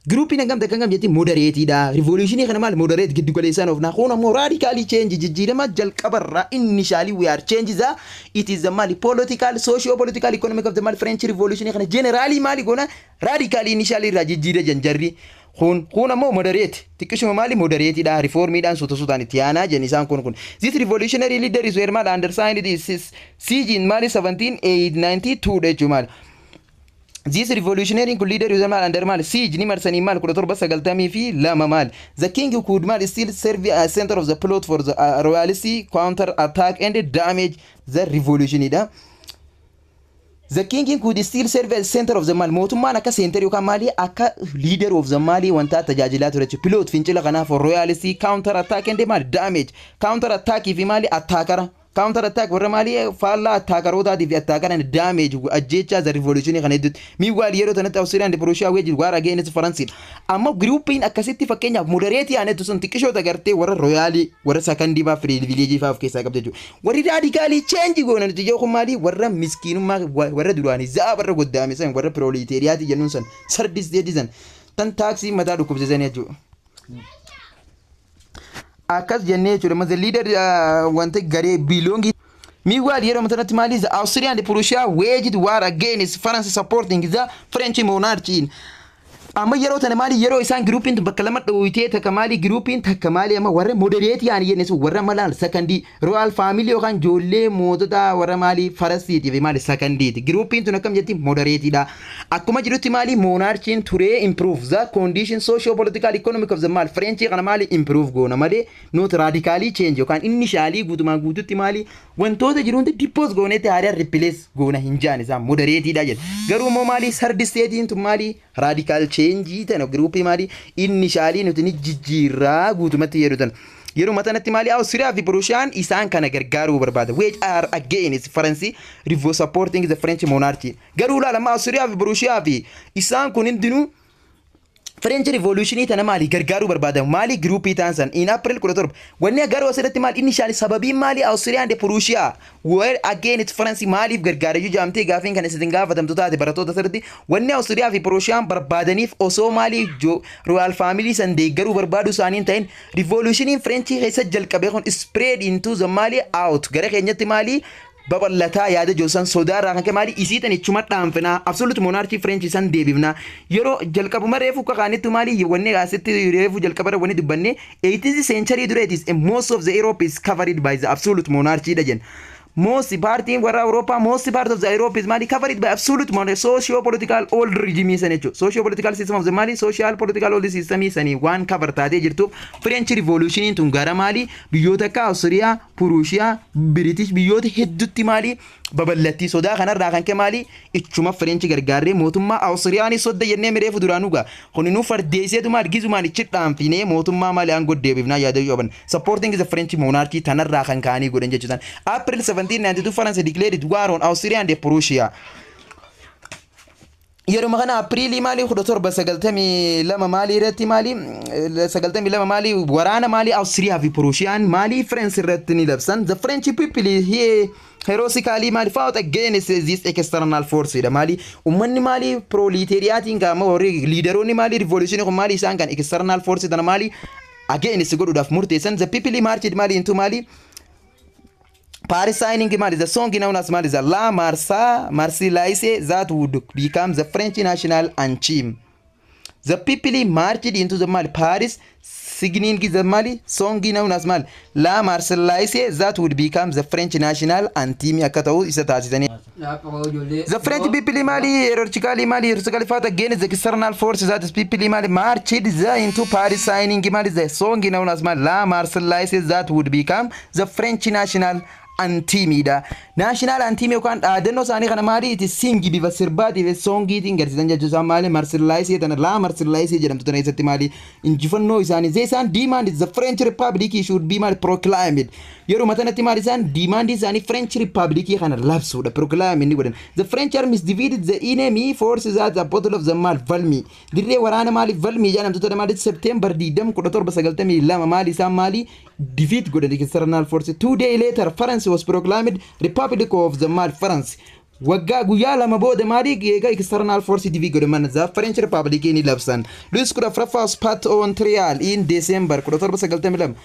groupiin hangam takka hangam jetti moderateidha. Revolution kana maal moderate giddu galeessaan of kun ammoo radically change jijjiirama jalqabarraa initially we are change the it is the maali political, socio political, economic of the maali French Revolution kana generally maali goona radically initially irraa jijjiira janjarri. Kun ammoo moderate xiqqishuma maali moderateidha reformiidhaan suuta suutaan itti aanaa jenni isaan kun. This revolutionary leader is were maal undersigned is siege in maali 1792 jechuun maali. This revolutionary kun leader is maal under maal siege ni marsanii maal 1792 maal. The king could maal still serve as center of the plot for the royalist counter attack and damage the revolution dha. The king could still serve as center of the maal mootummaan akka center yookaan maali akka leader of the maali wanta tajaajilaa ture jechuudha. Plot fincila kanaaf royalist counter attack and maal damage counter attack fi maali attackara counter attack warra maali faallaa attackerootaatiif attackeran damage ajjechaa the revolution kana hedduutti. Meanwhile, yeroo tanatti Austrian and Prussia waged war against France. Amma groupiin akkasitti fakkeenyaaf moderate aanetu sun xiqqishoota gartee warra royalii warra secondii faa privilege faa of keessaa qabda jechuudha. Warri radicalii change goona nuti yoo kun maali warra miskiinummaa warra duraanii za'a warra goddaame san warra proletariatii jennuun san third state san tan taaksii mataa dhukkubsisan jechuudha. Akkas jennee jechuudha. The leader wanta garee belonging. Meanwhile, yeroo sanatti maali the Austrian and Prussia waged war against France supporting the French monarchy. Amma yeroo tana maali yeroo isaan groupiin tun bakka lama dhooyitee takka maali groupiin takka maali amma warra moderate yaani jenne sun warra malaan secondii royal family yookaan ijoollee mootota warra maali firstiitii fi maali secondiiti. Groupiin tun akkam jetti moderateiidha. Akkuma jirutti maali monarchiin turee improve the condition socio political economic of the maal French kana maali improve goona malee not radically change yookaan initially guutumaan guututti maali wantoota jiru hundi depose goonetti haaraa replace goona hin jaan isaan moderateiidha jedha. Garuu immoo maali third stateiin tun maali radical change tana groupii maali initially nuti ni jijjiirraa guutumatti jedhu tan. Yeroo tanatti maali Awustiriyaa fi Prushiyaan isaan kana gargaaruu barbaada. Wage war against France revo supporting the French monarchy. Garuu ilaalama Awustiriyaa fi Prushiyaa fi isaan kun hundinuu French Revolution tana maali gargaaruu barbaada maali groupii ta'an san in April 17. Wanni garuu asirratti maali initially sababiin maali Awustiriyaa and Prussia were against France maaliif gargaara iyyuu jaamtee gaafiin kan isin gaafatamtu taate barattoota asirratti wanni Awustiriyaa fi Prushiyaan barbaadaniif osoo maali royal family san deeggaruu barbaadu isaanii hin ta'in revolutioniin French keessa jalqabee kun spread into the maali out gara keenyatti maali babal'ataa yaada jiru san sodaarraa kan ka'e maali isii tan ichuma dhaanfinaa absolute monarchy French san deebifnaa. Yeroo jalqabuma reefu kakaanittu maali wanni asitti reefu jalqabarra wanni dubbanne 18th century dura it is most of the Europe is covered by the absolute monarchy dha jenna. Most partiin warra Awurooppaa, most part of the Europe is maali covered by absolute monarchy, socio political old regime san jechuudha. Socio political system of the maali social political old system sanii waan cover taatee jirtuuf, French Revolution tun gara maali biyyoota akka Awustiriyaa, Puruushiyaa, British, biyyoota hedduutti maali babal'atti. Sodaa kanarraa kan ka'e maali ichuma French gargaarree mootummaa Awustiriyaanis sodda jennee mireefu duraanuu gaa kuninuu fardeesseetu maali gizumaan ichi dhaanfinee mootummaa maali aangoo deebifnaa yaadachuu qaban. Supporting the French monarchy tanarraa kan ka'anii godhan jechuudha. April 1792, France declared war on Austria and Prussia. Yeruma kana Apriilii maali 1792 maali irratti maali 92 maali waraana maali Awustiriyaa fi Pruushiyaan maali France irratti ni labsan. The French people here heroically maali fought against this external force dha. Maali ummanni maali proletariatiin qaama warri leaderoonni maali revolution kun maali isaan kan external force tana maali against godhuudhaaf murteessan. The people marched maali into maali Paris, singing maali the song known as maali the La Marseillaise that would become the French national anthem. The people marched into the maali Paris, singing the maali song known as maali La Marseillaise that would become the French national anthem akka ta'u isa taasisanii. The French people maali heroically maali heroically fought against the external forces, that is, people maali marched the into Paris, singing maali the song known as maali La Marseillaise that would become the French national anthemidha. National anthem yookaan dhaadannoo isaanii kana maali itti sing bifa sirbaatii fi songiitiin garsiisan jechuun isaan maali Marseillaise tana, La Marseillaise jedhamtu tana keessatti maali injifannoo isaanii. They isaan demand the French Republic should be maali proclaimed. Yeroo tanatti maali isaan demand isaanii French Republic kana labsuudha, proclaim inni godhan. The French armies defeated the enemy forces at the Battle of the maal Valmy. Dirree waraana maali Valmy jedhamtu tana maali September 20 1792 maali isaan maali defeat godhan external force. 2 day later, France was proclaimed Republic of the maal France. Waggaa guyyaa 2 booda maali eega external force defeat godhaman the French Republic ni labsan. Louis 14ffaa was put on trial in December 1792.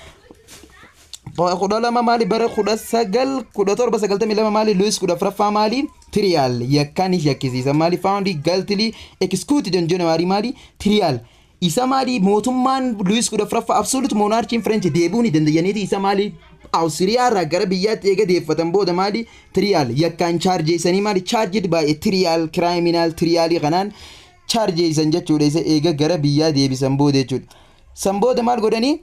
12 maali bara 1792 maali Louis 14ffaa maali trial yakkaan yakkisiisa maali found guilty, executed on January maali trial isa maali mootummaan Louis 14ffaa, absolute monarchy French deebi'uu ni danda'aniiti. Isa maali Awustiriyaa irraa gara biyyaatti eega deeffatan booda maali trial yakkaan chargeessanii maali charged by a trial, criminal trialii kanaan chargeessan jechuudha, isa eega gara biyyaa deebisan booda jechuudha. San booda maal godhanii?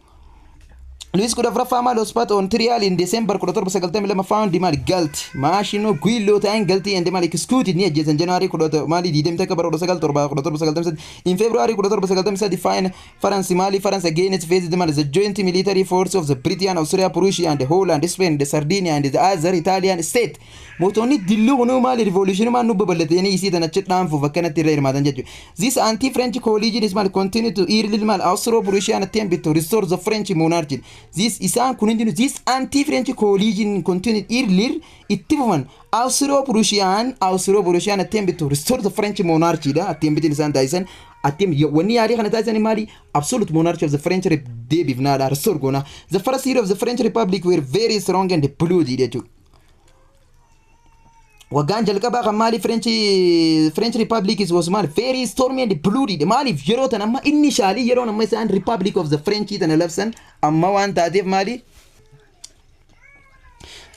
Louis 14ffaa maal was put on trial in December 1792, found maal guilty, maashinoo guillotine guilty and maal executed, ni ajjeesan January 10 maali 20 bara 19 1793. In February 1793 fine France maali France against faced maal the joint military force of the Britain, Austria, Prussia and Holland, Spain, the Sardinia and the other Italian state. Mootonni dilluu kunuu maali revolution maal nu babal'atanii isii tana achi dhaanfuuf akkanatti irra hirmaatan jechuudha. This anti-French coalition is maal continue to early maal Austro-Prussian attempt to restore the French monarchy. This isaan kun hundinuu this anti-French coalition continued earlier itti fufan Austro-Prussian attempt to restore the French monarchy dha. Attemptiin isaan taasisan, attempt wanni yaalii kana taasisan maali absolute monarchy of the French deebifnaadha, restore goona. The first year of the French Republic were very strong and bloody jechuudha. Waggaan jalqabaa kan maali French Republic is was maali very stormy and bloody. Maaliif yeroo tan amma initially yeroon amma isaan Republic of the French tana labsan amma waan taateef maali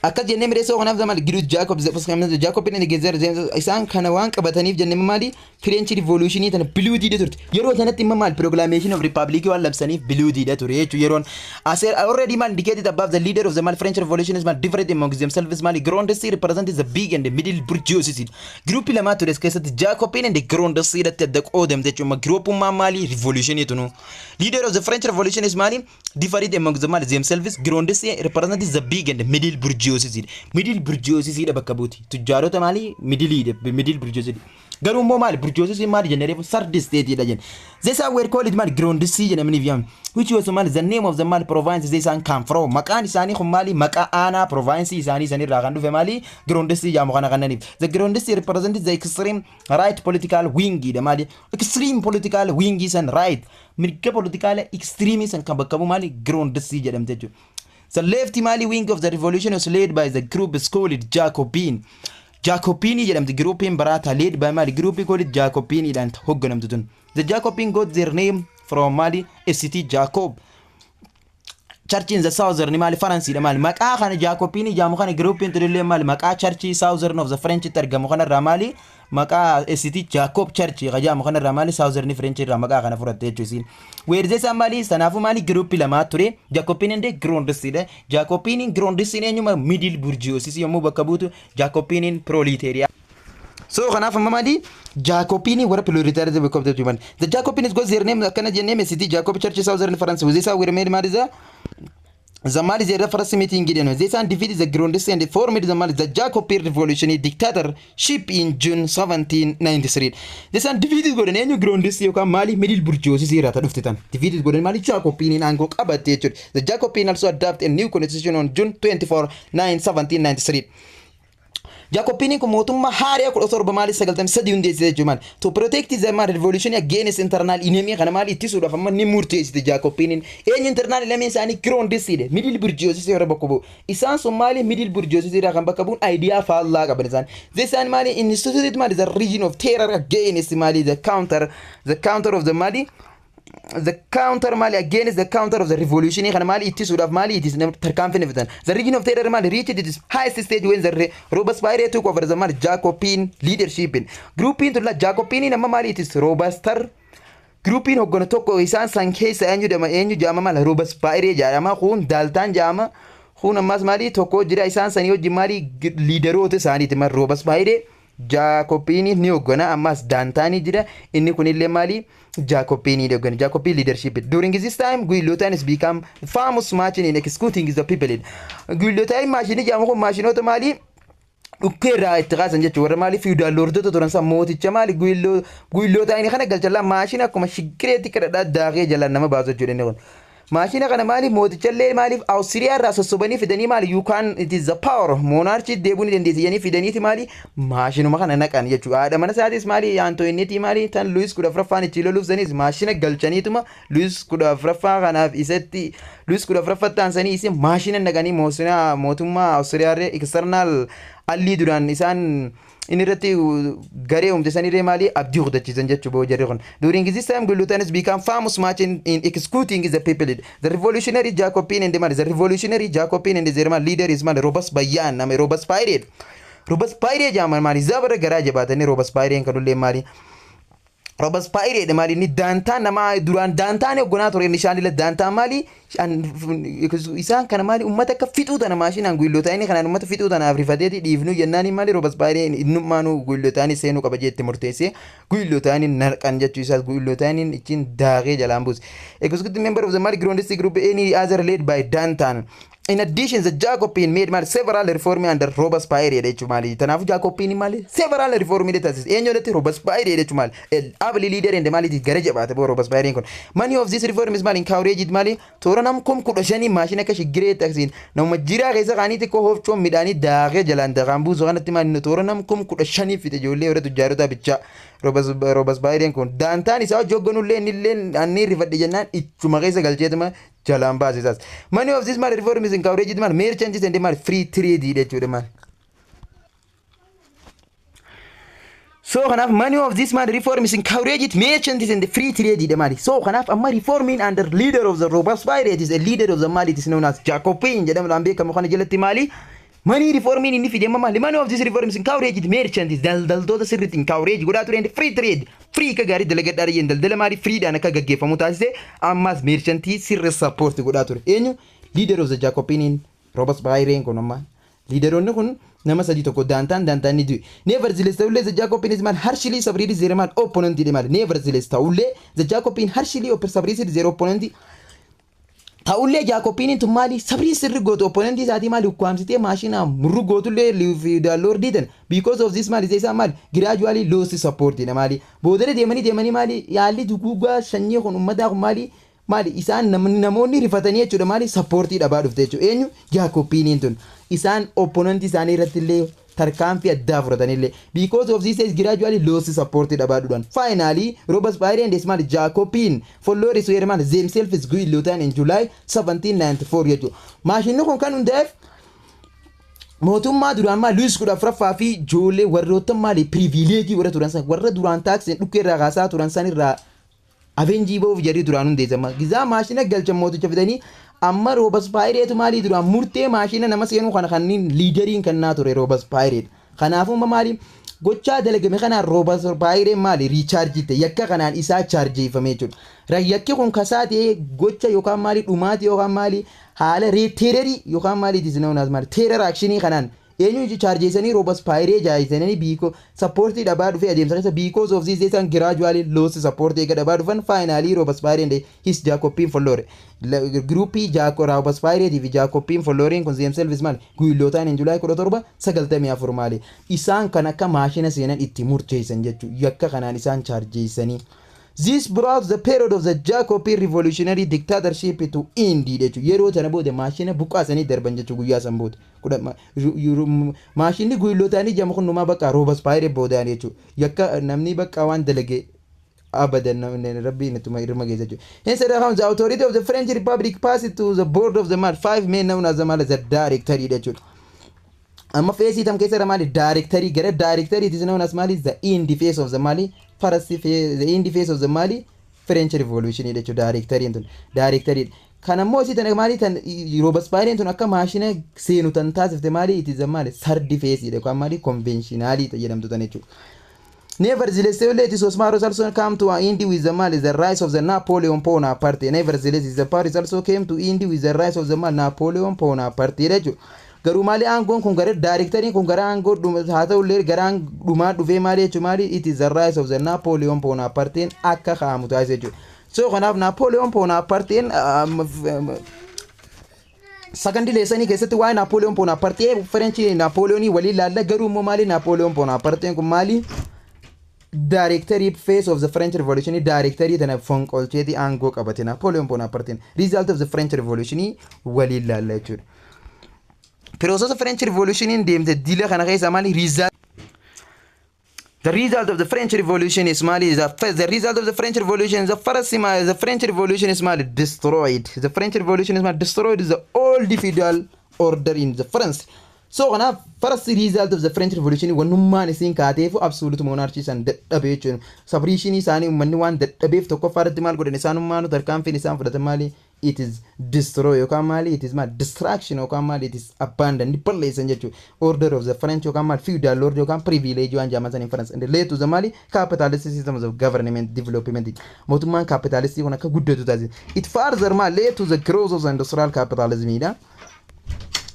akkas jennee mireessoo kanaaf maali Giruut Jaakob Jaakobin Gezer isaan kana waan qabataniif jennee maali French Revolution tana bloody turte. Yeroo sanatti imma maali proclamation of Republic waan labsaniif bloody ture jechuudha. Yeroon as already maali indicated above, the leader of the maali French Revolution is maali different among themselves. Maali Girondists represented the big and the middle bourgeoisie. Group lamaa ture as keessatti, Jacobin and the Girondists irratti adda qoodamte jechuudha. Groupummaa maali revolution tunu leader of the French Revolution is maali different among the maali themselves. Girondists represented the big and the middle bourgeoisie. Middle bourgeoisie dha bakka buuti tujjaarota maali middle dha, middle bourgeoisie. Garuu immoo maali bourgeoisie maali jennee reefu third estate dha jenne. These were called maali Girondists jedhamanii yaamamu, which was maali the name of the maali province they isaan come from. Maqaan isaanii kun maali maqaa aanaa province isaanii sanirraa kan dhufe maali Girondists jedhamu kana kannaniif. The Girondists represented the extreme right political wing dha. Maali extreme political wing san, right mirga political extreme san kan bakka bu'u maali Girondists jedhamte jechuudha. The left maali wing of the revolution was led by the group called Jacobin. Jacobini jedhamti groupiin baraata led by maali groupii called Jacobiniidhaan hoogganamtu tun. The Jacobin got their name from maali St. Jacob. Church in the Southern maali Faransiidha maali maqaa kana Jacobin ijaamu kana groupiin tunillee maali maqaa churchii Southern of the French itti argamu kanarraa maali maqaa ST Jacob Church kajaamu kanarraa maali Southern French irraa maqaa kana fudhatte jechuu isiin. Weerzeesaan maali sanaafuu maali groupii lamaa ture Jacobin and Girondistiidha. Jacobin Girondistiin eenyuma middle bourgeoisie yommuu bakka buutu, Jacobin proletariat. So kanaaf amma maali Jacobin warra proletariat bakka buutu maali. The Jacobin is goes their name akkana jennee ST Jacob Church Southern France weerzeesaa weermee maali isa The Mali the first meeting gidan. They san defeated the Girondist and formed the Mali the Jacobin Revolutionary Dictatorship in June 1793. They san defeated godhan eenyu Girondist yookaan maali middle bourgeoisie irraa dhufte tan. Defeated godhan maali Jacobin aangoo qabatte jechuudha. The Jacobin also adopted a new constitution on June 24, 9, 1793. Jacobiniin kun mootummaa haaraa 17 maali 93 hundeessite jechuudha maali. To protect the maali revolution against internal enemy kana maali ittisuudhaaf amma ni murteessite Jacobiniin. Eenyu internal enemy isaanii? Girondistiidha. Middle bourgeoisie warra bakka bu'u. Isaan sun maali middle bourgeoisie irraa kan bakka bu'uun idea faallaa qaban isaan. Isaan maali instituted maali the reign of terror against maali the counter of the maali the counter maali against the counter of the revolution kana maali ittisuudhaaf maali ittis tarkaanfii ni fidan. The reign of terror maali reached its highest stage when the Robespierre took over the maali Jacobin leadership. Groupiin tun Jacobin amma maali ittis Robespierre Groupiin hogganu tokko isaan san keessa eenyu jedhama, eenyu jedhama maali Robespierre jedhama, kun Danton jedhama, kun ammas maali tokko jira. Isaan sanii wajjin maali leaderoota isaaniiti maali Robespierre Jacobin ni hoggana, ammas Dantonii jira, inni kunillee maali Jacobin ni hoggana, Jacobin leadership. During this time guillotine has become famous machine in executing the people. Guillotine machine jedhamu kun maashinoota maali dhukkee irraa itti kaasan jechuudha. Warra maali feudal lordota turan san mooticha maali guillotine kana galchallaa maashina akkuma shigireetti kadhadhaa daakee jalaan nama baasu jechuudha inni kun. Maashina kana maali mootichallee maaliif Awustiriyaa irraa sossobanii fidanii maali yookaan it is the power monarchy deebuu ni dandeessi jedhanii fidaniiti maali maashinuma kana naqan jechuudha. Haadha mana isaatis maali Antoinette maali tan Louis 14ffaan itti loluuf sanis maashina galchaniituma Louis 14ffaa kanaaf isatti Louis 14ffaa sanii isin maashina naqanii mootummaa Awustiriyaa external allii duraan isaan inni irratti garee uumte sanirree maali abdii kutachiisan jechuudha jarri kun. During this time Guillotines become famous machine in executing the people. The revolutionary Jacobin and the man, the revolutionary Jacobin and the leader is man Robespierre nama Robespierre. Robespierre jedhama maali zabara garaa jabaatanii Robespierre kan maali. Robespierre maali inni Danton nama duraan Danton hoogganaa ture, inni isaan illee Danton maali isaan kana maali ummata akka fixuu tana maashinaan guillotine kanaan ummata fixuu tanaaf rifateeti dhiifnu jennaan maali Robespierre innummaanuu guillotine seenuu qaba jeetti murteessee guillotine naqan jechuu isaas guillotine ittiin daakee jalaan buuse. Executive member of the maali Girondist group any other led by Danton. In addition, the Jacobin made maali several reforms under Robespierre jechuun maali. Kanaafuu Jacobin maali several reforms taasise. Eenyu irratti? Robespierre jechuun maali. Able leader and maali gara jabaate boo Robespierre kun. Many of these reforms maali encouraged maali toora nam 15,000 maashina akka shigiree taksiin nama jiraa keessa kaanii xiqqoo hofcoon midhaanii daakee jalaan dakaan buusu kanatti maali toora nam 15,000 fite ijoollee warra tujjaarota bichaa. Robespierre kun Danton isaa hojii hoogganullee innillee anni rifadhe jennaan ichuma keessa galcheetuma jalaan baasisaas. Many of these maali reforms encouraged maali merchants and maali free trade jechuudha maali. So kanaaf many of these maali reforms encouraged merchants and free trade dha maali. So kanaaf amma reforming under leader of the Robespierre is a leader of the maali it is known as Jacobin jedhamuudhaan beekamu kana jalatti maali Many reformiin inni fide amma maali? Many of these reforms encouraged merchants daldaltoota sirriitti encourage godhaa ture and free trade free akka gaarii dalagadhaa riyyeen daldala maali freedhaan akka gaggeeffamu taasise, ammas merchantii sirri support godhaa ture. Eenyu? Leader of the Jacobiniin Robespierre kun. Amma leaderoonni kun nama sadii, tokko Danton, Danton ni du'e. Nevertheless ta'ullee the Jacobin is maal harshly suppressed their maal opponent maal. Nevertheless ta'ullee the Jacobin harshly suppressed their opponent. Ta'ullee Jacobiniin tun maali sabrii sirri gootu opponentii isaatii maali ukkaamsitee maashina murru gootullee lordii tan. Because of this maali isaan maali gradually lost support dha maali boodara deemanii deemanii maali yaalli duguugaa sanyii kun ummataa kun maali maali isaan namoonni rifatanii jechuudha maali supportii dhabaa dhufte jechuudha. Eenyu? Jacobiniin tun isaan opponentii isaanii irratti illee tarkaanfii addaa fudhatanillee because of this is gradually lost support dhabaa dhudhan. Finally Robespierre and maali Jacobin followers were maali themselves guillotine in July 1794 jechuudha. Maashinni kun kan hundaa'eef mootummaa duraan maali Louis 14ffaa fi ijoollee warroota maali privilegeii warra turan san warra duraan taaksiin dhukkee irraa kaasaa turan san irraa avengii ba'uuf jarri duraan hundeessama. Gizaa maashina galchan mooticha fidanii Amma Robespierreetu maali duraan murtee maashina nama seenuu kana kanneen leaderiin kannaa ture Robespierreedha. Kanaafuu amma maali gochaa dalagame kanaan Robespierreen maali rechargeitte, yakka kanaan isaa chargeeffame jechuudha. Yakki kun kasaa ta'ee gocha yookaan maali dhumaatii yookaan maali haala terrorii yookaan maali it is known as maali terror actionii kanaan eenyu chargeessanii, Robespierre jaayisanii, because supportii dhabaa dhufee adeemsa keessa. Because of this isaan gradually lost support eega dhabaa dhufan, finally Robespierre and his Jacobin follower groupii Jaako Robespierre fi Jacobin followeriin kun themselves maali guillotine in July 1794 maali isaan kan akka maashina seenan itti murteessan jechuudha, yakka kanaan isaan chargeessanii. This brought the period of the Jacobin revolutionary dictatorship to end jechuudha. Yeroo tana booda maashina buqqaasanii darban jechuudha guyyaa san booda. Maashinni guillotineii jedhamu kun numaa bakka Robespierre boodaan jechuudha. Yakka namni bakka waan dalage abadan rabbiin ittuma irma geessa jechuudha. Hence the authority of the French Republic passed to the board of the mal five men known as the mal the Directory jechuudha. Amma phaseii tam keessa maali Directory gara Directory, it is known as maali the end phase of the maali first phase, the end phase of the maali French Revolution jechuudha. Directory tun Directory kan ammoo isii tana maali tan Robespierre tun akka maashina seenu tan taasifte maali it is the maali third phase yookaan maali conventionalii jedhamtu tan jechuudha. Nevertheless, it was also come to an end with the mal the rise of the Napoleon Bonaparte. Nevertheless, the Paris also came to end with the rise of the mal Napoleon Bonaparte jechuudha. Garuu maali aangoon kun gara Directoryiin kun gara aangoo haa ta'ullee gara dhumaa dhufee maali jechuudha, maali it is the rise of the Napoleon Bonaparte akka kaa'amu taasise jechuudha. So kanaaf Napoleon Bonaparte second lessonii keessatti waa'ee Napoleon Bonaparte French Napoleonii waliin laalla. Garuu immoo maali Napoleon Bonaparte kun maali Directory phase of the French Revolution Directory tana fonqolcheeti aangoo qabate Napoleon Bonaparte. Result of the French Revolution waliin laalla jechuudha. Process French Revolution deemte dila kana keessa maali result. The result of the French Revolution is Mali. The result of the French Revolution, the first the French Revolution is Mali destroyed. The French Revolution is Mali destroyed the old feudal order in the France. So kanaaf first result of the French Revolution wannummaan isiin kaateefu absolute monarchy san dadhabe jechuudha. Suppression isaanii uummanni waan dadhabeef tokkoffaa irratti maal godhan isaanummaanu tarkaanfiin isaan fudhatan maali, it is destroy yookaan maali it is maal destruction yookaan maali it is abandon ni balleessan jechuudha. Order of the French yookaan maal feudal lord yookaan privilege waan jedhaman saniin France and led to the maali capitalist system of government development, mootummaan capitalistii kun akka guddatu taasise. It further maal led to the growth of the industrial capitalism dha.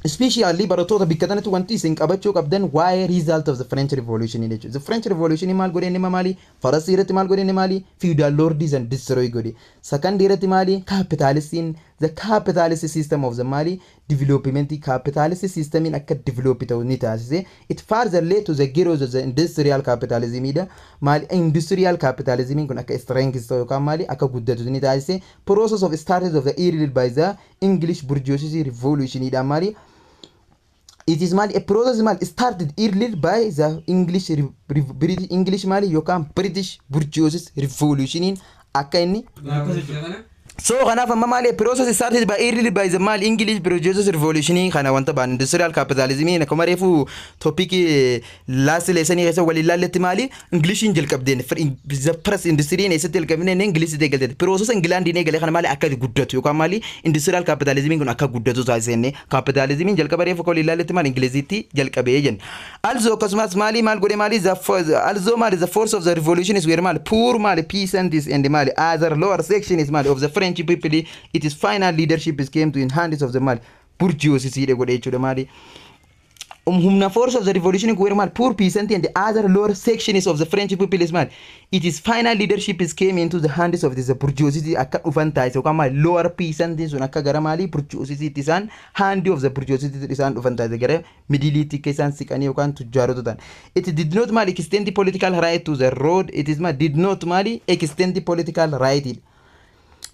Especially barattoota bikka tanatti wanti isin qabachuu qabdan waa'ee result of the French Revolution jechuudha. The French Revolution maal godhe inni maali? Farasii irratti maal godhe inni maali? Feudal lords and destroy godhe. Second irratti maali? Capitalistiin the capitalist system of the maali development, capitalist systemiin akka develop ta'u ni taasise. It further led to the growth of the industrial capitalism dha. Maali industrial capitalism kun akka strength ta'u yookaan maali akka guddatu ni taasise. Process of started of the early by the English bourgeoisie revolution dha maali. It is maali a process maali started early by the English British English maali yookaan British bourgeoisie revolutioniin akka inni. So kanaaf amma maali process started by early by the maali English bourgeoisie revolution kana wanta baan industrial capitalism akkuma reefu topic last lesson keessa waliin laalletti maali Englishiin jalqabdeen the first industry eessatti jalqabneen Ingilisitti eegalte, process Englandiin eegale kana maali akka guddatu yookaan maali industrial capitalism kun akka guddatu taasisenne. Capitalism jalqaba reefu waliin laalletti maali Ingilizitti jalqabee jenna. Also akkasumas maali maal godhe maali the also maali the force of the revolution is where maali poor maali peasants and maali other lower section is maali of the French people, it is final leadership is came to in hands of the maali bourgeoisie godhe jechuudha. Maali humna force of the revolution were maal poor peasant and the other lower sections of the French people is maal it is final leadership is came into the hands of this bourgeoisie akka dhufan taasise yookaan maal lower peasant sun akka gara maali bourgeoisie isaan hand of the bourgeoisie isaan dhufan taasise, gara middleiitti akka isaan siqanii yookaan tujjaarota ta'an. It did not maal extend the political right to the road, it is maal did not maali extend the political right,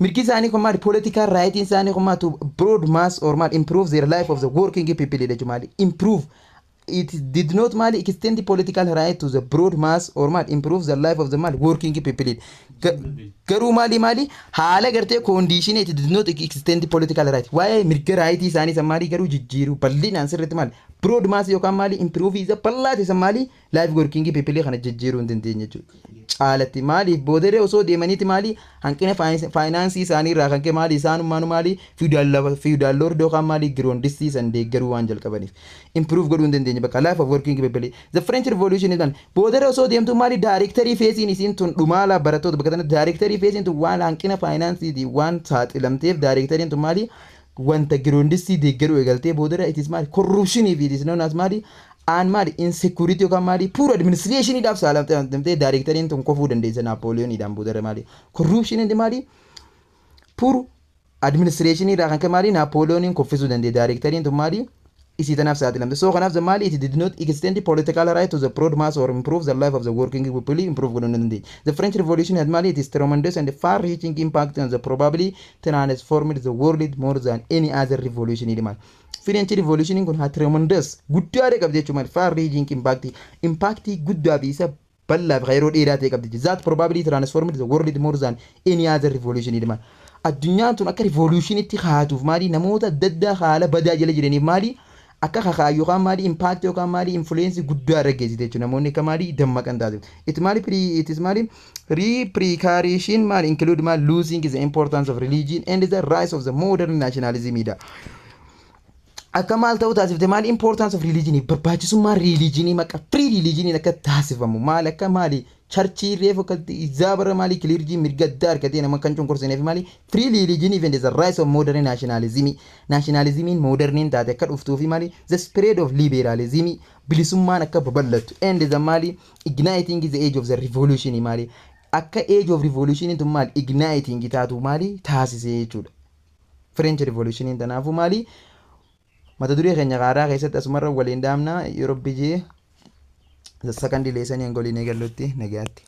mirgi isaanii kun maali political right isaanii kun maal to broad mass or maal improve their life of the working people jechuudha. Maali improve, it did not maali extend the political right to the broad mass or maal improve the life of the maal working people. Garuu maali maali haala gartee condition, it did not extend the political right, waa'ee mirga right isaanii san maali garuu jijjiiruu bal'inaan sirriitti maali Broad mass yookaan maali improve isa bal'aa ta'e maali life working people kana jijjiiruu hin dandeenye jechuudha. Caalatti maaliif boodaree osoo deemaniiti maali hanqina faayinaansii isaanii irraa kan ka'e maali isaanummaanu maali feudal lord yookaan maali Girondistii san deeggaruu waan jalqabaniif improve godhuu hin dandeenye bakka life of working people. The French Revolution is boodaree osoo deemtu maali directory phaseiin isiin tun dhumaala barattoota bakka tanatti directory phaseiin tun waan hanqina faayinaansiitii waan saaxilamteef directoryn tun maali wanta Girondistii deeggaruu eegaltee boodara it is maali corruptionii fi it is known as maali aan maali insecurity yookaan maali poor administrationiidhaaf saaxilamtee directoryn tun kofuu dandeessa Naapooliyooniidhaan boodara maali corruptioniin maali poor administrationiidhaa kan ka'e maali Naapooliyooniin kuffisuu danda'e directoryn tun maali isii tanaaf saaxilamte. So kanaaf maali it did not extend political right to the broad mass or improve the life of the working people improve godhuu hin dandeenye. The French Revolution had maali it is tremendous and far reaching impact on the probably transformed the world more than any other revolution maali. French Revolution kun haa tremendous guddaa qabdi jechuudha maali far reaching impact impact guddaa fi isa bal'aa fi yeroo dheeraa ta'e qabdi. That probably transformed the world more than any other revolution maali. Addunyaan tun akka revolutionitti haatuuf maali namoota adda addaa haala badaa jala jiraniif maali akka kakaa yookaan maali impact yookaan maali influence guddaa irra geessite jechuudha namoonni akka maali dammaqan taate. It maali pre it is maali repercussion maali include maali losing the importance of religion and the rise of the modern nationalism dha. Akka maal ta'uu taasifte maali importance of religion barbaachisummaa religion maqa free religion akka taasifamu maali akka maali churchii reefu akka zaabara maali clergy mirga addaa argatee nama kan cunqursineef maali free religion and the rise of modern nationalism nationalismiin moderniin taate akka dhuftuu fi maali the spread of liberalism bilisummaan akka babal'attu and the maali igniting the age of the revolution maali akka age of revolution tun maali igniting taatu maali taasise jechuudha. French Revolution tanaafuu maali mata duree keenya qaaraa keessatti asumarra waliin dhaabna yeroo bijee second lessonii hanga waliin eegallutti nagaatti.